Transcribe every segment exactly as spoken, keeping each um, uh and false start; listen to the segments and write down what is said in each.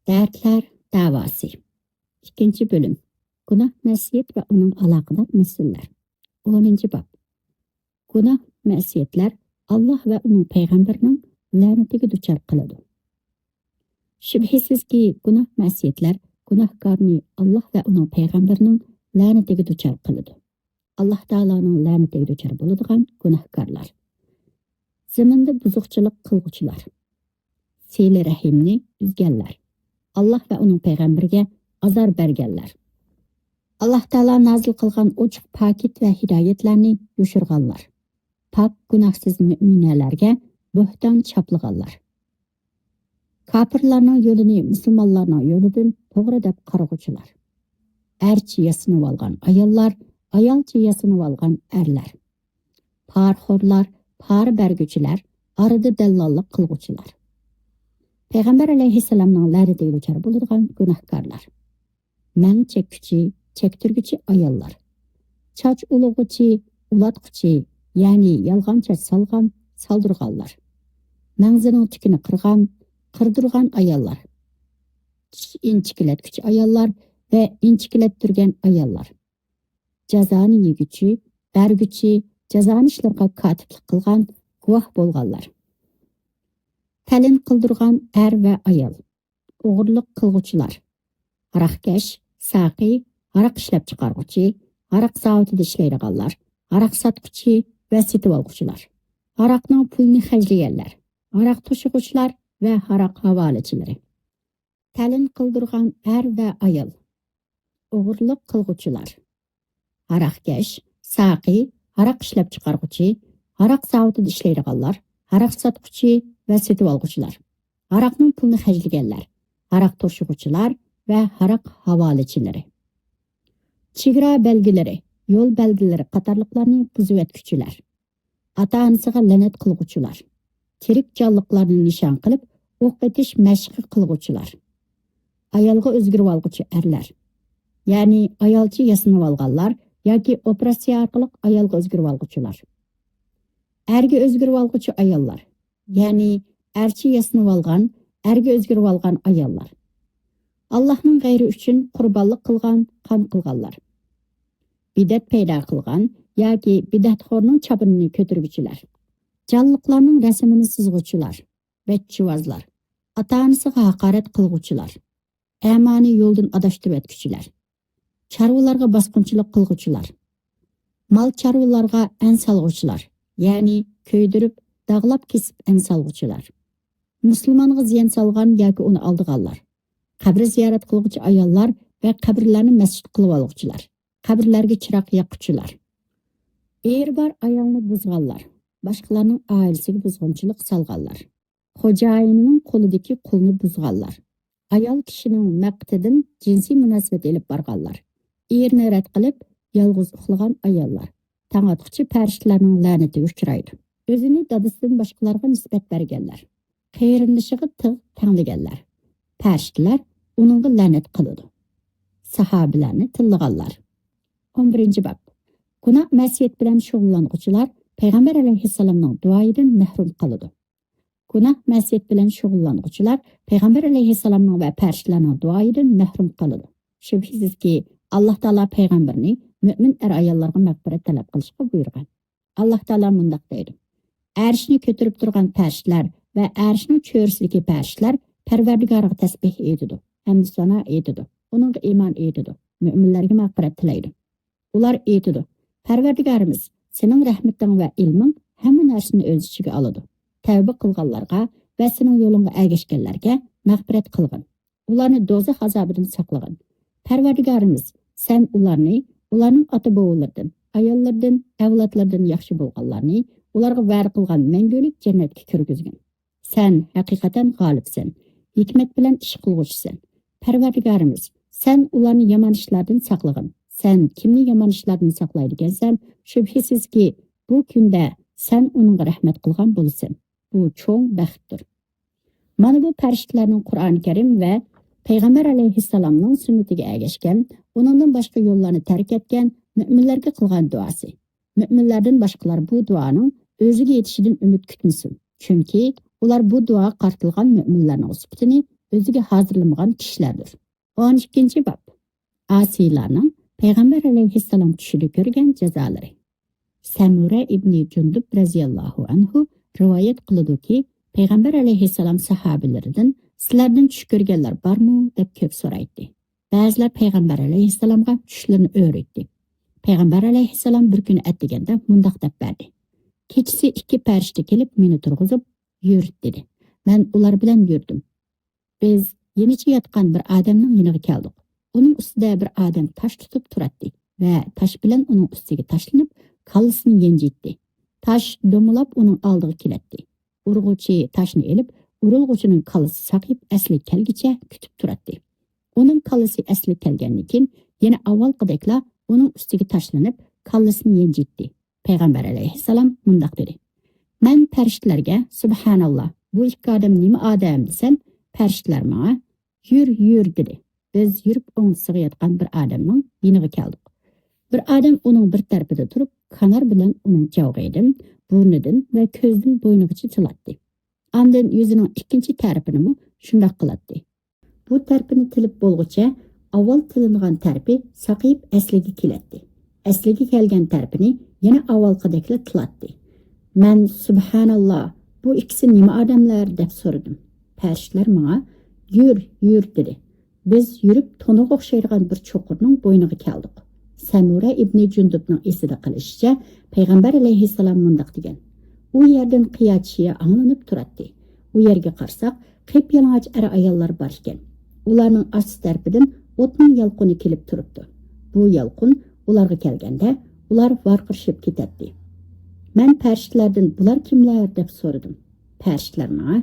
دەردلەر داۋاسى. ئىككىنچى بۆلۈم. گۇناھ، مەسىيەت ۋە ئۇنىڭ ئالاقىدار مەسىلىلەر. ئونىنچى باب. گۇناھ، مەسىيەتلەر ئاللاھ ۋە ئۇنىڭ پەيغەمبىرىنىڭ لەنىتىگە دۇچار قىلىدۇ. شۈبھىسىزكى، گۇناھ، مەسىيەتلەر گۇناھكارنى ئاللاھ ۋە ئۇنىڭ پەيغەمبىرىنىڭ لەنىتىگە دۇچار قىلىدۇ. ئاللاھ تائالانىڭ لەنىتىگە دۇچار بولىدىغان گۇناھكارلار. زېمىندا بۇزۇقچىلىق قىلغۇچىلار. سىلە رەھىمنى ئۈزگەنلەر. ئاللاھ ۋە ئۇنىڭ پەيغەمبىرىگە ئازار بەرگەنلەر. ئاللاھ تائالا نازىل قىلغان ئوچۇق پاكىت ۋە ھىدايەتلەرنى يوشۇرغانلار. پاك، گۇناھسىز مۆمىنەلەرگە بۆھتان چاپلىغانلار. كاپىرلارنىڭ يولىنى مۇسۇلمانلارنىڭ يولىدىن توغرا دەپ قارىغۇچىلار. ئەرچە ياسىنىۋالغان ئاياللار، ئايالچە ياسىنىۋالغان ئەرلەر. پارىخورلار، پارا بەرگۈچىلەر، ئارىدا دەللاللىق قىلغۇچىلار. پەيغەمبەر ئەلەيھىسسالامنىڭ لەنىتىگە دۇچار بولىدىغان گۇناھكارلار. مەڭ چەككۈچى، چەكتۈرگۈچى ئاياللار. چاچ ئۇلىغۇچى، ئۇلاتقۇچى، يەنى يالغان چاچ سالغان، سالدۇرغانلار. مەڭزىنىڭ تۈكىنى قىرغان، قىردۇرغان ئاياللار. چىش ئىنچىكىلەتكۈچى ئاياللار ۋە ئىنچىكىلەتتۈرگەن ئاياللار. جازانى يېگۈچى، بەرگۈچى، جازانى ئىشلىرىغا كاتىپلىق قىلغان، گۇۋاھ بولغانلار. تەلىن قىلدۇرغان ئەر ۋە ئايال. ئوغرىلىق قىلغۇچىلار. ھاراقكەش، ساقى، ھاراق ئىشلەپچىقارغۇچى، ھاراق زاۋۇتىدا ئىشلەيدىغانلار، ھاراق ساتقۇچى ۋە سېتىۋالغۇچىلار. ھاراقنىڭ پۇلىنى خەجلىگەنلەر، ھاراق توشۇغۇچىلار ۋە ھاراق ھاۋالىچىلىرى. تەلىن قىلدۇرغان ئەر ۋە ئايال. ئوغرىلىق قىلغۇچىلار. ھاراقكەش، ساقى، ھاراق ئىشلەپچىقارغۇچى، ھاراق زاۋۇتىدا ئىشلەيدىغانلار، ھاراق ساتقۇچى ۋە سېتىۋالغۇچىلار. ھاراقنىڭ پۇلىنى خەجلىگەنلەر، ھاراق توشۇغۇچىلار ۋە ھاراق ھاۋالىچىلىرى. چېگرا بەلگىلىرى، يول بەلگىلىرى قاتارلىقلارنى بۇزۇۋەتكۈچىلەر. ئاتا-ئانىسىغا لەنەت قىلغۇچىلار. تىرىك جانلىقلارنى نىشان قىلىپ ئوق ئېتىش مەشقى قىلغۇچىلار. ئايالغا ئۆزگىرىۋالغۇچى ئەرلەر. يەنى ئايالچە ياسىنىۋالغانلار ياكى ئوپېراتسىيە ئارقىلىق ئايالغا ئۆزگىرىۋالغۇچىلار. ئەرگە ئۆزگىرىۋالغۇچى ئاياللار. يەنى ئەرچە ياسىنىۋالغان، ئەرگە ئۆزگىرىۋالغان ئاياللار. ئاللاھنىڭ غەيرى ئۈچۈن قۇربانلىق قىلغان، قان قىلغانلار. بىدئەت پەيدا قىلغان ياكى بىدئەتخورنىڭ چاپىنىنى كۆتۈرگۈچىلەر. جانلىقلارنىڭ رەسىمىنى سىزغۇچىلار، ۋەچچىۋازلار. ئاتا-ئانىسىغا ھاقارەت قىلغۇچىلار. ئەمانى يولدىن ئاداشتۇرۇۋەتكۈچىلەر. چارۋىلارغا باسقۇنچىلىق قىلغۇچىلار. مال چارۋىلارغا ئەن سالغۇچىلار، يەنى كۆيدۈرۈپ، داغلاپ كېسىپ ئەن سالغۇچىلار. مۇسۇلمانغا زىيان سالغان ياكى ئۇنى ئالدىغانلار. قەبرە زىيارەت قىلغۇچى ئاياللار ۋە قەبرىلەرنى مەسچىت قىلىۋالغۇچىلار. قەبرىلەرگە چىراغ ياققۇچىلار. ئېرى بار ئايالنى بۇزغانلار. باشقىلارنىڭ ئائىلىسىگە بۇزغۇنچىلىق سالغانلار. خوجايىنىنىڭ قولىدىكى قۇلنى بۇزغانلار. ئايال كىشىنىڭ مەقتىدىن جىنسىي مۇناسىۋەت ئېلىپ بارغانلار. ئېرىنى رەت قىلىپ، يالغۇز ئۇخلىغان ئاياللار. تاڭ ئاتقۇچى پەرىشتىلەرنىڭ لەنىتىگە ئۇچرايدۇ. ئۆزىنى دادىسىدىن باشقىلارغا نىسبەت بەرگەنلەر. قېرىندىشىغا تىغ تەڭلىگەنلەر. پەرىشتىلەر ئۇنىڭغا لەنەت قىلىدۇ. ساھابىلەرنى تىللىغانلار. ئون بىرىنچى باب. گۇناھ، مەسىيەت بىلەن شۇغۇللانغۇچىلار پەيغەمبەر ئەلەيھىسسالامنىڭ دۇئايىدىن مەھرۇم قالىدۇ. گۇناھ، مەسىيەت بىلەن شۇغۇللانغۇچىلار پەيغەمبەر ئەلەيھىسسالامنىڭ ۋە پەرىشتىلەرنىڭ دۇئايىدىن مەھرۇم قالىدۇ. شۈبھىسىزكى، ئاللاھ تائالا پەيغەمبىرىنى مۆمىن ئەر-ئاياللارغا مەغپىرەت تەلەپ قىلىشقا بۇيرۇغان. ئاللاھ تائالا مۇنداق دەيدۇ: ئەرشنى كۆتۈرۈپ تۇرغان پەرىشتىلەر ۋە ئەرشنىڭ چۆرىسىدىكى پەرىشتىلەر پەرۋەردىگارىغا تەسبىھ ئېيتىدۇ، ھەمدۇ سانا ئېيتىدۇ، ئۇنىڭغا ئىمان ئېيتىدۇ، مۆمىنلەرگە مەغپىرەت تىلەيدۇ. ئۇلار ئېيتىدۇ: پەرۋەردىگارىمىز، سېنىڭ رەھمىتىڭ ۋە ئىلمىڭ ھەممە نەرسىنى ئۆز ئىچىگە ئالىدۇ. تەۋبە قىلغانلارغا ۋە سېنىڭ يولۇڭغا ئەگەشكەنلەرگە مەغپىرەت قىلغىن. ئۇلارنى دوزاخ ئازابىدىن ساقلىغىن. پەرۋەردىگارىمىز، سەن ئۇلارنى، ئۇلارنىڭ ئاتا-بوۋىلىرىدىن، ئاياللىرىدىن، ئەۋلادلىرىدىن ياخشى بولغانلارنى ئۇلارغا ۋەدە قىلغان مەڭگۈلۈك جەننەتكە كىرگۈزگىن. سەن ھەقىقەتەن غالىبسەن، ھېكمەت بىلەن ئىش قىلغۇچىسەن. پەرۋەردىگارىمىز، سەن ئۇلارنى يامان ئىشلاردىن ساقلىغىن. سەن كىمنى يامان ئىشلاردىن ساقلايدىكەنسەن، شۈبھىسىزكى، بۇ كۈندە سەن ئۇنىڭغا رەھمەت قىلغان بولىسەن. بۇ چوڭ بەختتۇر. مانا بۇ پەرىشتىلەرنىڭ قۇرئانى كەرىم ۋە پەيغەمبەر ئەلەيھىسسالامنىڭ سۈننىتىگە ئەگەشكەن، ئۇنىڭدىن باشقا يوللارنى تەرك ئەتكەن مۆمىنلەرگە قىلغان دۇئاسى. مۆمىنلەردىن باشقىلار بۇ دۇئانىڭ ئۆزىگە يېتىشىدىن ئۈمىد كۈتمىسۇن. چۈنكى ئۇلار بۇ دۇئا قارىتىلغان مۆمىنلەرنىڭ سۈپىتىنى ئۆزىگە ھازىرلىمىغان كىشىلەردۇر. ئون ئىككىنچى باب. ئاسىيلارنىڭ پەيغەمبەر ئەلەيھىسسالام چۈشىدە كۆرگەن جازالىرى. سەمۇرە ئىبنى جۇندۇب رەزىياللاھۇ ئەنھۇ رىۋايەت قىلىدۇكى، پەيغەمبەر ئەلەيھىسسالام ساھابىلىرىدىن، سىلەردىن چۈش كۆرگەنلەر بارمۇ؟ دەپ كۆپ سورايتتى. بەزىلەر پەيغەمبەر ئەلەيھىسسالامغا چۈشلىرىنى ئۆرۈيتتى. پەيغەمبەر ئەلەيھىسسالام بىر كۈنى ئەتىگەندە مۇنداق دەپ بەردى: «كېچىسى ئىككى پەرىشتە كېلىپ مېنى تۇرغۇزۇپ، يۈرۈت» دېدى. مەن ئۇلار بىلەن يۈردۈم. بىز يېنىچە ياتقان بىر ئادەمنىڭ يېنىغا كەلدۇق. ئۇنىڭ ئۈستىدە بىر ئادەم تاش تۇتۇپ تۇراتتى ۋە تاش بىلەن ئۇنىڭ ئۈستىگە تاشلىنىپ، كاللىسىنى يەنجىيتتى. تاش دومىلاپ ئۇنىڭ ئالدىغا كېلەتتى. ئۇرغۇچى تاشنى ئېلىپ، ئۇرۇلغۇچىنىڭ كاللىسى ساقىيىپ ئەسلىگە كەلگۈچە كۈتۈپ تۇراتتى. ئۇنىڭ كاللىسى ئەسلىگە كەلگەندىن كېيىن، يەنە ئاۋۋالقىدەكلا ئۇنىڭ ئۈستىگە تاشلىنىپ، كاللىسىنى يەنجىيتتى. پەيغەمبەر ئەلەيھىسسالام مۇنداق دېدى: «مەن پەرىشتىلەرگە، سۇبھاناللا، بۇ ئىككى ئادەم نېمە ئادەم دېسەم، پەرىشتىلەر ماڭا، يۈر، يۈر دېدى. بىز يۈرۈپ ئوڭدىسىغا ياتقان بىر ئادەمنىڭ يېنىغا كەلدۇق. بىر ئادەم ئۇنىڭ بىر تەرىپىدە تۇرۇپ، كانار بىلەن ئۇنىڭ جاۋغىيىدىن، بۇرنىدىن ۋە كۆزىدىن بوينىغىچە تىلاتتى. ئاندىن يۈزىنىڭ ئىككىنچى تەرىپىنىمۇ شۇنداق قىلاتتى. بۇ تەرىپىنى تىلىپ بولغۇچە، ئاۋۋال تىلىنغان تەرىپى ساقىيىپ ئەسلىگە كېلەتتى. ئەسلىگە كەلگەن تەرىپىنى يەنە ئاۋۋالقىدەكلا تىلاتتى. مەن، سۇبھاناللا، بۇ ئىككىسى نېمە ئادەملەر؟ دەپ سورىدىم. پەرىشتىلەر ماڭا، يۈر، يۈر دېدى. بىز يۈرۈپ تونۇرغا ئوخشايدىغان بىر چوقۇرنىڭ بوينىغا كەلدۇق. سەمۇرە ئىبنى جۇندۇبنىڭ ئېسىدە قېلىشىچە، پەيغەمبەر ئەلەيھىسسالام مۇنداق دېگەن: ئۇ يەردىن قىيا چىيا ئاڭلىنىپ تۇراتتى. ئۇ يەرگە قارىساق، قىپيالىڭاچ ئەر-ئاياللار بار ئىكەن. ئۇلارنىڭ ئاستى تەرىپىدىن ئوتنىڭ يالقۇنى كېلىپ تۇرۇپتۇ. بۇ يالقۇن ئۇلارغا كەلگەندە، ئۇلار ۋارقىرىشىپ كېتەتتى. مەن پەرىشتىلەردىن، بۇلار كىملەر؟ دەپ سورىدىم. پەرىشتىلەر ماڭا،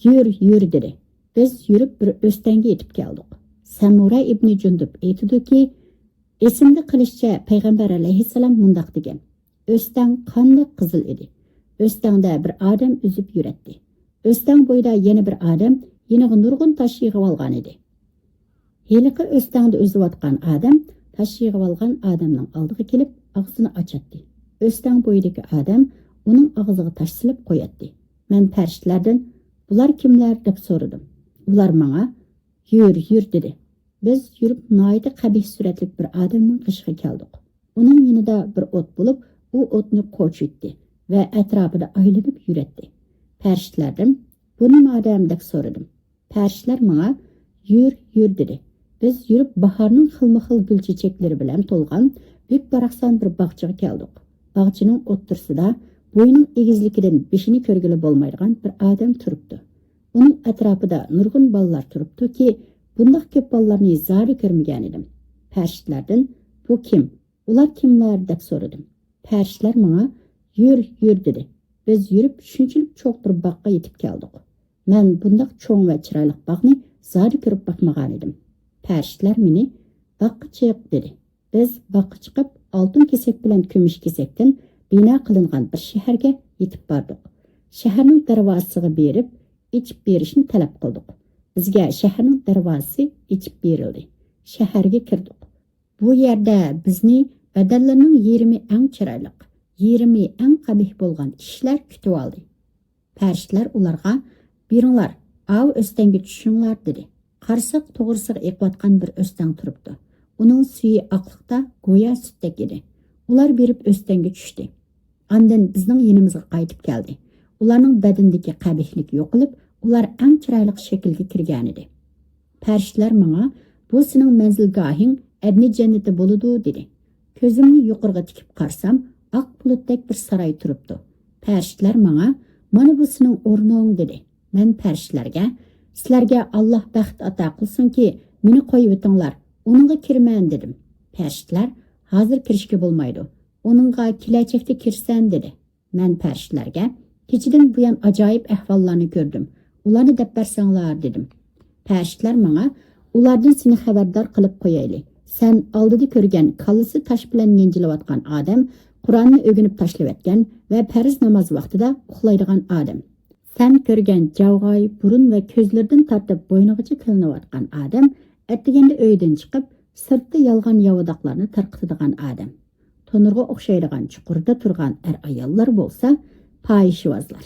يۈر، يۈر دېدى. بىز يۈرۈپ بىر ئۆستەڭگە يېتىپ كەلدۇق. سەمۇرە ئىبنى جۇندۇب ئېيتىدۇكى، ئېسىمدە قېلىشىچە پەيغەمبەر ئەلەيھىسسالام مۇنداق دېگەن: ئۆستەڭ قانداق قىزىل ئىدى. ئۆستەڭدە بىر ئادەم ئۈزۈپ يۈرەتتى. ئۆستەڭ بويىدا يەنە بىر ئادەم يېنىغا نۇرغۇن تاش يىغىۋالغان ئىدى. ھېلىقى ئۆستەڭدە ئۈزۈۋاتقان ئادەم تاش يىغىۋالغان ئادەمنىڭ ئالدىغا كېلىپ ئاغزىنى ئاچاتتى. ئۆستەڭ بويىدىكى ئادەم ئۇنىڭ ئاغزىغا تاش سېلىپ قوياتتى. مەن پەرىشتىلەردىن، بۇلار كىملەر؟ دەپ سورىدىم. ئۇلار ماڭا، يۈر، يۈر دېدى. بىز يۈرۈپ ناھايىتى قەبىھ سۈرەتلىك بىر ئادەمنىڭ قېشىغا كەلدۇق. ئۇنىڭ يېنىدا بىر ئوت بولۇپ، ئۇ ئوتنى قوچۇيتتى ۋە ئەتراپىدا ئايلىنىپ يۈرەتتى. پەرىشتىلەردىن، بۇ نېمە ئادەم؟ دەپ سورىدىم. پەرىشتىلەر ماڭا، يۈر، يۈر دېدى. بىز يۈرۈپ باھارنىڭ خىلمۇ خىل گۈل چېچەكلىرى بىلەن تولغان بۈك باراقسان بىر باغچىغا كەلدۇق. باغچىنىڭ ئوتتۇرىسىدا بويىنىڭ ئېگىزلىكىدىن بېشىنى كۆرگىلى بولمايدىغان بىر ئادەم تۇرۇپتۇ. ئۇنىڭ ئەتراپىدا نۇرغۇن بالىلار تۇرۇپتۇكى، بۇنداق كۆپ بالىلارنى زادى كۆرمىگەنىدىم. پەرىشتىلەردىن، بۇ كىم؟ ئۇلار كىملەر؟ دەپ سورىدىم. پەرىشتىلەر ماڭا، يۈر، يۈر دېدى. بىز يۈرۈپ شۇنچىلىك چوڭ بىر باغقا يېتىپ كەلدۇق. مەن بۇنداق چوڭ ۋە چىرايلىق باغنى زادى كۆرۈپ باقمىغانىدىم. پەرىشتىلەر مېنى، باغقا چىق دېدى. بىز باغقا چىقىپ، ئالتۇن كېسەك بىلەن كۈمۈش كېسەكتىن بىنا قىلىنغان بىر شەھەرگە يېتىپ باردۇق. شەھەرنىڭ دەرۋازىسىغا بېرىپ، ئېچىپ بېرىشنى تەلەپ قىلدۇق. بىزگە شەھەرنىڭ دەرۋازىسى ئېچىپ بېرىلدى. شەھەرگە كىردۇق. بۇ يەردە بىزنى بەدەنلىرىنىڭ يېرىمى ئەڭ چىرايلىق، يېرىمى ئەڭ قەبىھ بولغان كىشىلەر كۈتۈۋالدى. پەرىشتىلەر ئۇلارغا، بېرىڭلار، ئاۋۇ ئۆستەڭگە چۈشۈڭلار دېدى. قارىساق، توغرىسىغا ئېقىۋاتقان بىر ئۆستەڭ تۇرۇپتۇ. ئۇنىڭ سۈيى ئاقلىقتا گويا سۈتتەك ئىدى. ئۇلار بېرىپ ئۆستەڭگە چۈشتى. ئاندىن بىزنىڭ يېنىمىزغا قايتىپ كەلدى. ئۇلارنىڭ بەدىنىدىكى قەبىھلىك يوقىلىپ، ئۇلار ئەڭ چىرايلىق شەكىلگە كىرگەنىدى. پەرىشتىلەر ماڭا، بۇ سېنىڭ مەنزىلگاھىڭ ئەدنى جەننىتى بولىدۇ دېدى. كۆزۈمنى يۇقىرىغا تىكىپ قارىسام، ئاق بۇلۇتتەك بىر ساراي تۇرۇپتۇ. پەرىشتىلەر ماڭا، مانا بۇ سېنىڭ ئورنۇڭ دېدى. مەن پەرىشتىلەرگە، سىلەرگە ئاللاھ بەخت ئاتا قىلسۇنكى، مېنى قويۇۋېتىڭلار، ئۇنىڭغا كىرىمەن دېدىم. پەرىشتىلەر، ھازىر كىرىشكە بولمايدۇ، ئۇنىڭغا كېلەچەكتە كىرسەن دېدى. مەن پەرىشتىلەرگە، كېچىدىن بۇيان ئاجايىپ ئەھۋاللارنى كۆردۈم، ئۇلارنى دەپ بەرسەڭلار دېدىم. پەرىشتىلەر ماڭا، ئۇلاردىن سېنى خەۋەردار قىلىپ قويايلى. سەن ئالدىدا كۆرگەن كاللىسى تاش بىلەن يەنجىلىۋاتقان ئادەم قۇرئاننى ئۆگىنىپ تاشلىۋەتكەن ۋە پەرز ناماز ۋاقتىدا ئۇخلايدىغان ئادەم. سەن كۆرگەن جاۋغاي، بۇرۇن ۋە كۆزلىرىدىن تارتىپ بوينىغىچە تىلىنىۋاتقان ئادەم ئەتىگەندە ئۆيدىن چىقىپ، سىرتتا يالغان ياۋىداقلارنى تارقىتىدىغان ئادەم. تونۇرغا ئوخشايدىغان چۇقۇردا تۇرغان ئەر-ئاياللار بولسا پاھىشىۋازلار.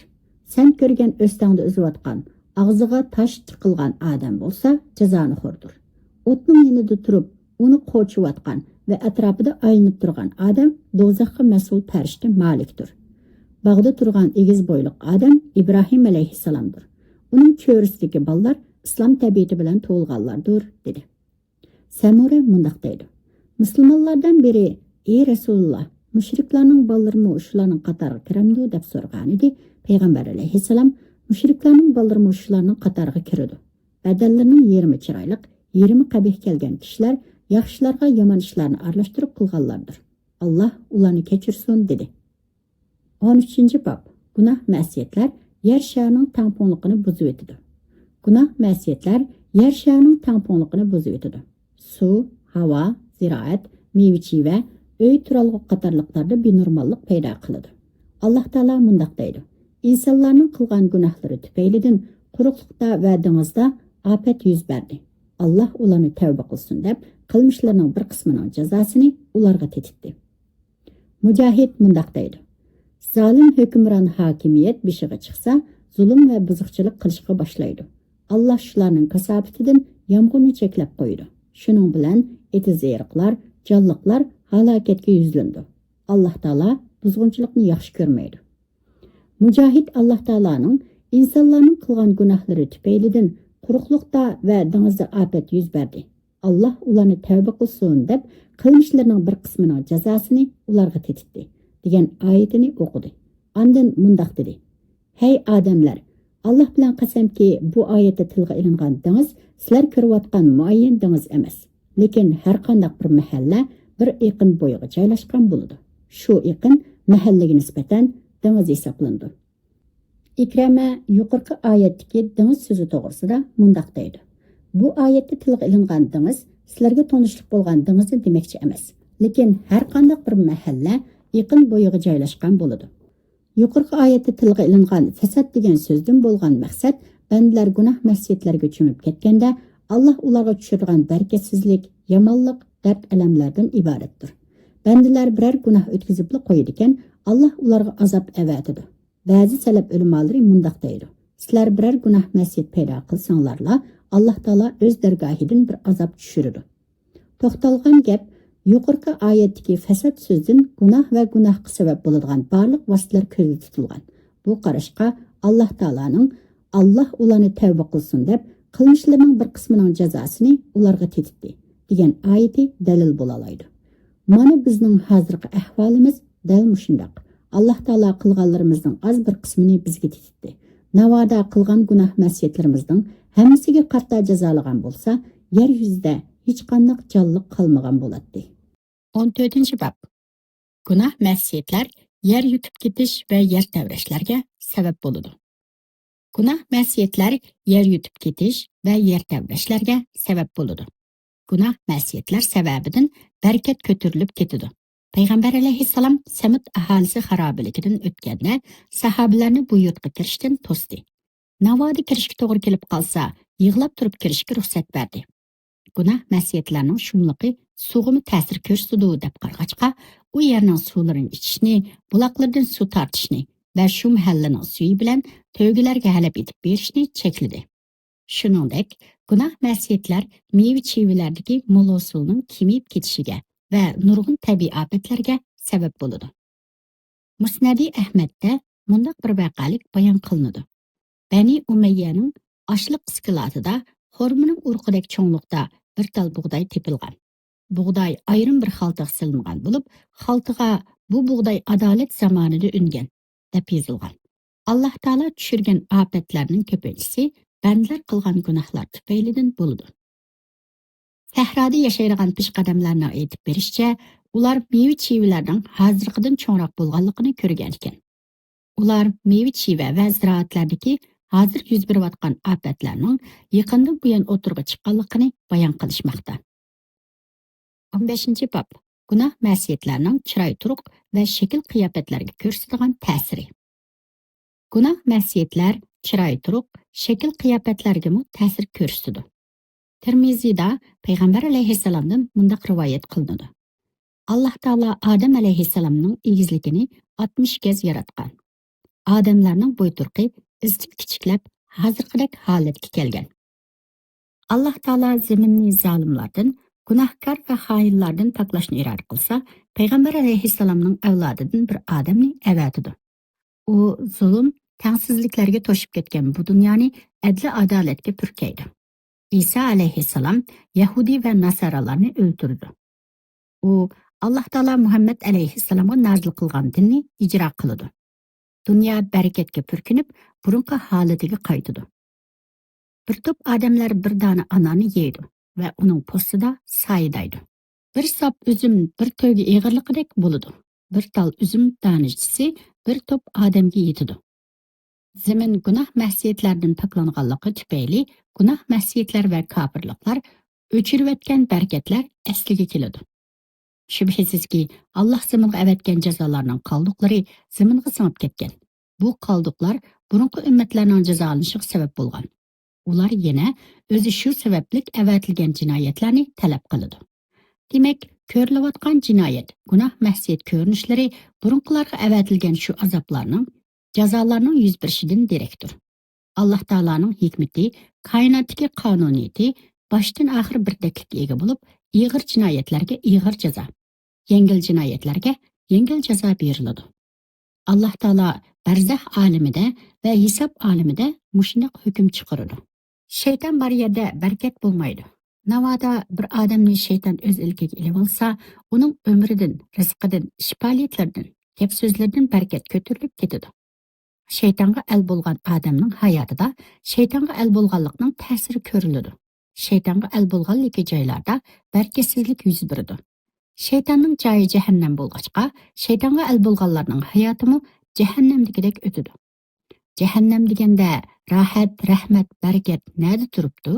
سەن كۆرگەن ئۆستەڭدە ئۈزۈۋاتقان ئاغزىغا تاش تىقىلغان ئادەم بولسا جازانىخوردۇر. ئوتنىڭ يېنىدا تۇرۇپ، ئۇنى قورشىۋاتقان ۋە ئەتراپىدا ئايلىنىپ تۇرغان ئادەم دوزاخقا مەسئۇل پەرىشتە مالىكتۇر. باغدا تۇرغان ئېگىز بويلۇق ئادەم ئىبراھىم ئەلەيھىسسالامدۇر. ئۇنىڭ چۆرىسىدىكى بالىلار ئىسلام تەبىئىتى بىلەن تۇغۇلغانلاردۇر، دېدى. سەمۇرە مۇنداق دەيدۇ: مۇسۇلمانلاردىن بىرى، ئى رەسۇلۇللا، مۇشرىكلارنىڭ بالىلىرىمۇ شۇلارنىڭ قاتارىغا كىرەمدۇ؟ دەپ سورىغانىدى. پەيغەمبەر ئەلەيھىسسالام، مۇشرىكلارنىڭ بالىلىرىمۇ شۇلارنىڭ قاتارىغا كىرىدۇ. بەدەنلىرىنىڭ يېرىمى چىرايلىق، يېرىمى قەبىھ كەلگەن كىشىلەر ياخشىلارغا يامان ئىشلارنى ئارىلاشتۇرۇپ قىلغانلاردۇر. ئاللا ئۇلارنى كەچۈرسۇن، دېدى. ئون ئۈچىنچى باب. گۇناھ مەسىيەتلەر يەر شارىنىڭ تەڭپۇڭلۇقىنى بۇزۇۋېتىدۇ. گۇناھ مەسىيەتلەر يەر شارىنىڭ تەڭپۇڭلۇقىنى بۇزۇۋېتىدۇ. سۇ، ھاۋا، زىرائەت، مېۋە-چېۋە، ئۆي تۇرالغۇ قاتارلىقلاردا بىنورماللىق پەيدا قىلىدۇ. ئاللا تائالا مۇنداق دەيدۇ: ئىنسانلارنىڭ قىلغان گۇناھلىرى تۈپەيلىدىن قۇرۇقلۇقتا ۋە دېڭىزدا ئاپەت يۈز بەردى. ئاللا ئۇلارنى تەۋبە قىلسۇن دەپ، قىلمىشلىرىنىڭ بىر قىسمىنىڭ جازاسىنى ئۇلارغا تېتىتتى. مۇجاھىد مۇنداق دەيدۇ: زالىم ھۆكۈمران ھاكىمىيەت بېشىغا چىقسا، زۇلۇم ۋە بۇزۇقچىلىق قىلىشقا باشلايدۇ. ئاللا شۇلارنىڭ كاساپىتىدىن يامغۇرنى چەكلەپ قويىدۇ. شۇنىڭ بىلەن ئېتىز-ئېرىقلار، جانلىقلار ھالاكەتكە يۈزلىنىدۇ. ئاللا تائالا بۇزغۇنچىلىقنى ياخشى كۆرمەيدۇ. مۇجاھىد ئاللا تائالانىڭ ئىنسانلارنىڭ قىلغان گۇناھلىرى تۈپەيلىدىن قۇرۇقلۇقتا ۋە دېڭىزدا ئاپەت يۈز بەردى. ئاللا ئۇلارنى تەۋبە قىلسۇن دەپ، قىلمىشلىرىنىڭ بىر قىسمىنىڭ جازاسىنى ئۇلارغا تېتىتتى، دېگەن ئايىتىنى ئوقۇدى. ئاندىن مۇنداق دېدى: ھەي ئادەملەر! ئاللا بىلەن قەسەمكى، بۇ ئايەتتە تىلغا ئېلىنغان دېڭىز سىلەر كۆرۈۋاتقان مۇئەييەن دېڭىز ئەمەس. لېكىن ھەر قانداق بىر مەھەللە بىر ئېقىن بويىغا جايلاشقان بولىدۇ. شۇ ئېقىن مەھەللىگە نىسبەتەن دېڭىز ھېسابلىنىدۇ. ئىكرەمە يۇقىرىقى ئايەتتىكى دېڭىز سۆزى توغرىسىدا مۇنداق دەيدۇ: بۇ ئايەتتە تىلغا ئېلىنغان دېڭىز سىلەرگە تونۇشلۇق بولغان دېڭىزنى دېمەكچى ئەمەس، لېكىن ھەر قانداق بىر مەھەللە ئېقىن بويىغا جايلاشقان بولىدۇ. يۇقىرىقى ئايەتتە تىلغا ئېلىنغان فەساد دېگەن سۆزدىن بولغان مەقسەت، بەندىلەر گۇناھ مەسىيەتلەرگە چۆمۈپ كەتكەندە، ئاللا ئۇلارغا چۈشۈرىدىغان بەرىكەتسىزلىك، يامانلىق، دەرد-ئەلەملەردىن ئىبارەتتۇر. بەندىلەر بىرەر گۇناھ ئۆتكۈزۈپلا قويىدىكەن، ئاللا ئۇلارغا ئازاب ئەۋەتىدۇ. بەزى سەلەپ ئۆلىمالىرى مۇنداق دەيدۇ: سىلەر بىرەر گۇناھ مەسىيەت پەيدا قىلساڭلارلا، ئاللا تائالا ئۆز دەرگاھىدىن بىر ئازاب چۈشۈرىدۇ. توختالغان گەپ، يۇقىرىقى ئايەتتىكى فەساد سۆزدىن گۇناھ ۋە گۇناھقا سەۋەب بولىدىغان بارلىق ۋاسىتىلەر كۆزدە تۇتۇلغان. بۇ قاراشقا ئاللا تائالانىڭ، ئاللا ئۇلارنى تەۋبە قىلسۇن دەپ، قىلمىشلىرىنىڭ بىر قىسمىنىڭ جازاسىنى ئۇلارغا تېتىتتى، دېگەن ئايىتى دەلىل بولالايدۇ. مانا بىزنىڭ ھازىرقى ئەھۋالىمىز دەل مۇشۇنداق. ئاللا تائالا قىلغانلىرىمىزنىڭ ئاز بىر قىسمىنى بىزگە تېتىتتى. ناۋادا قىلغان گۇناھ مەسىيەتلىرىمىزنىڭ ھەممىسىگە قارىتا جازالىغان بولسا، يەر يۈزىدە ھېچقانداق جانلىق قالمىغان بولاتتى. ئون تۆتىنچى باب. گۇناھ مەسىيەتلەر يەر يۇتۇپ كېتىش ۋە يەر تەۋرەشلەرگە سەۋەب بولىدۇ. گۇناھ مەسىيەتلەر يەر يۇتۇپ كېتىش ۋە يەر تەۋرەشلەرگە سەۋەب بولىدۇ. گۇناھ مەسىيەتلەر سەۋەبىدىن بەرىكەت كۆتۈرۈلۈپ كېتىدۇ. پەيغەمبەر ئەلەيھىسسالام سەمۇد ئاھالىسى خارابىلىكىدىن ئۆتكەندە، ساھابىلەرنى بۇ يۇرتقا كىرىشتىن توستى. ناۋادا كىرىشكە توغرا كېلىپ قالسا، يىغلاپ تۇرۇپ كىرىشكە رۇخسەت بەردى. گۇناھ مەسىيەتلەرنىڭ شۇملۇقى سۇغىمۇ تەسىر كۆرسىتىدۇ دەپ قارىغاچقا، ئۇ يەرنىڭ سۇلىرىنى ئىچىشنى، بۇلاقلىرىدىن سۇ تارتىشنى ۋە شۇ مەھەللىنىڭ سۈيى بىلەن تۆگىلەرگە ھەلەپ ئېتىپ بېرىشنى چەكلىدى. شۇنىڭدەك، گۇناھ مەسىيەتلەر مېۋە-چېۋىلەردىكى مول ھوسۇلنىڭ كېمىيىپ كېتىشىگە ۋە نۇرغۇن تەبىئىي ئاپەتلەرگە سەۋەب بولىدۇ. مۇسنەدى ئەھمەدتە مۇنداق بىر ۋەقەلىك بايان قىلىنىدۇ. بەنى ئۇمەييەنىڭ ئاشلىق ئىسكىلاتىدا خورمىنىڭ ئۇرۇقىدەك چوڭلۇقتا بىر تال بۇغداي تېپىلغان. بۇغداي ئايرىم بىر خالتىغا سېلىنغان بولۇپ، خالتىغا بۇ بۇغداي ئادالەت زامانىدا ئۈنگەن، دەپ يېزىلغان. ئاللا تائالا چۈشۈرگەن ئاپەتلەرنىڭ كۆپىنچىسى بەندىلەر قىلغان گۇناھلار تۈپەيلىدىن بولىدۇ. سەھرادا ياشايدىغان پېشقەدەملەرنىڭ ئېيتىپ بېرىشىچە، ئۇلار مېۋە-چېۋىلەرنىڭ ھازىرقىدىن چوڭراق بولغانلىقىنى كۆرگەنىكەن. ئۇلار مېۋە-چېۋە ۋە زىرائەتلەردىكى ھازىر يۈز بېرىۋاتقان ئاپەتلەرنىڭ يېقىندىن بۇيان ئوتتۇرىغا چىققانلىقىنى بايان قىلىشماقتا. ئون بەشىنچى باب. گۇناھ مەسىيەتلەرنىڭ چىراي تۇرۇق ۋە شەكىل قىياپەتلەرگە كۆرسىتىدىغان تەسىرى. گۇناھ مەسىيەتلەر چىراي تۇرۇق، شەكىل قىياپەتلەرگىمۇ تەسىر كۆرسىتىدۇ. تىرمىزىدا پەيغەمبەر ئەلەيھىسسالامدىن مۇنداق رىۋايەت قىلىنىدۇ: ئاللا تائالا ئادەم ئەلەيھىسسالامنىڭ ئېگىزلىكىنى ئاتمىش گەز ياراتقان. ئادەملەرنىڭ بوي تۇرقى ئىزچىل كىچىكلەپ، ھازىرقىدەك ھالەتكە كەلگەن. ئاللاھ تائالا زېمىننى زالىملاردىن، گۇناھكار ۋە خائىنلاردىن پاكلاشنى ئىرادە قىلسا، پەيغەمبەر ئەلەيھىسسالامنىڭ ئەۋلادىدىن بىر ئادەمنى ئەۋەتىدۇ. ئۇ زۇلۇم، تەڭسىزلىكلەرگە توشۇپ كەتكەن بۇ دۇنيانى ئەدلى ئادالەتكە پۈركەيدۇ. ئىسا ئەلەيھىسسالام يەھۇدىي ۋە ناسارالارنى ئۆلتۈرىدۇ. ئۇ ئاللاھ تائالا مۇھەممەد ئەلەيھىسسالامغا نازىل قىلغان دىننى ئىجرا قىلىدۇ. دۇنيا بەرىكەتكە پۈركىنىپ، بۇرۇنقى ھالىتىگە قايتىدۇ. بىر توپ ئادەملەر بىر دانە ئانارنى يەيدۇ ۋە ئۇنىڭ پوستىدا سايىدايدۇ. بىر ساپ ئۈزۈم بىر تۆگە ئېغىرلىقىدەك بولىدۇ. بىر تال ئۈزۈم دانىچىسى بىر توپ ئادەمگە يېتىدۇ. زېمىن گۇناھ مەسىيەتلەردىن پاكلانغانلىقى تۈپەيلى گۇناھ مەسىيەتلەر ۋە كاپىرلىقلار ئۆچۈرۈۋەتكەن بەرىكەتلەر ئەسلىگە كېلىدۇ. شۈبھىسىزكى، ئاللاھ زېمىنغا ئەۋەتكەن جازالارنىڭ قالدۇقلىرى زېمىنغا سىڭىپ كەتكەن. بۇ قالدۇقلار بۇرۇنقى ئۈممەتلەرنىڭ جازالىنىشىغا سەۋەب بولغان. ئۇلار يەنە ئۆزى شۇ سەۋەبلىك ئەۋەتىلگەن جىنايەتلەرنى تەلەپ قىلىدۇ. دېمەك، كۆرۈلۈۋاتقان جىنايەت، گۇناھ مەسىيەت كۆرۈنۈشلىرى بۇرۇنقىلارغا ئەۋەتىلگەن شۇ ئازابلارنىڭ، جازالارنىڭ يۈز بېرىشىدىن دېرەكتۇر. ئاللاھ تائالانىڭ ھېكمىتى، كائىناتتىكى قانۇنىيىتى باشتىن ئاخىر بىردەكلىككە ئىگە بولۇپ، ئېغىر جىنايەتلەرگە ئېغىر جازا، يەڭگىل جىنايەتلەرگە يەڭگىل جازا بېرىلىدۇ. ئاللاھ تائالا بەرزەخ ئالىمىدە ۋە ھېساب ئالىمىدە مۇشۇنداق ھۆكۈم چىقىرىدۇ. شەيتان بار يەردە بەرىكەت بولمايدۇ. ناۋادا بىر ئادەمنى شەيتان ئۆز ئىلكىگە ئېلىۋالسا، ئۇنىڭ ئۆمرىدىن، رىزقىدىن، ئىش پائالىيەتلىرىدىن، گەپ سۆزلىرىدىن بەرىكەت كۆتۈرۈلۈپ كېتىدۇ. شەيتانغا ئەل بولغان ئادەمنىڭ ھاياتىدا شەيتانغا ئەل بولغانلىقنىڭ تەسىرى كۆرۈلىدۇ. شەيتانغا ئەل بولغانلىكى جايلاردا بەرىكەتسىزلىك يۈز بېرىدۇ. شەيتاننىڭ جايى جەھەننەم بولغاچقا، شەيتانغا ئەل بولغانلارنىڭ ھاياتىمۇ جەھەننەمدىكىدەك ئۆتىدۇ. جەھەننەم دېگەندە راھەت، رەھمەت، بەرىكەت نەدە تۇرۇپتۇ؟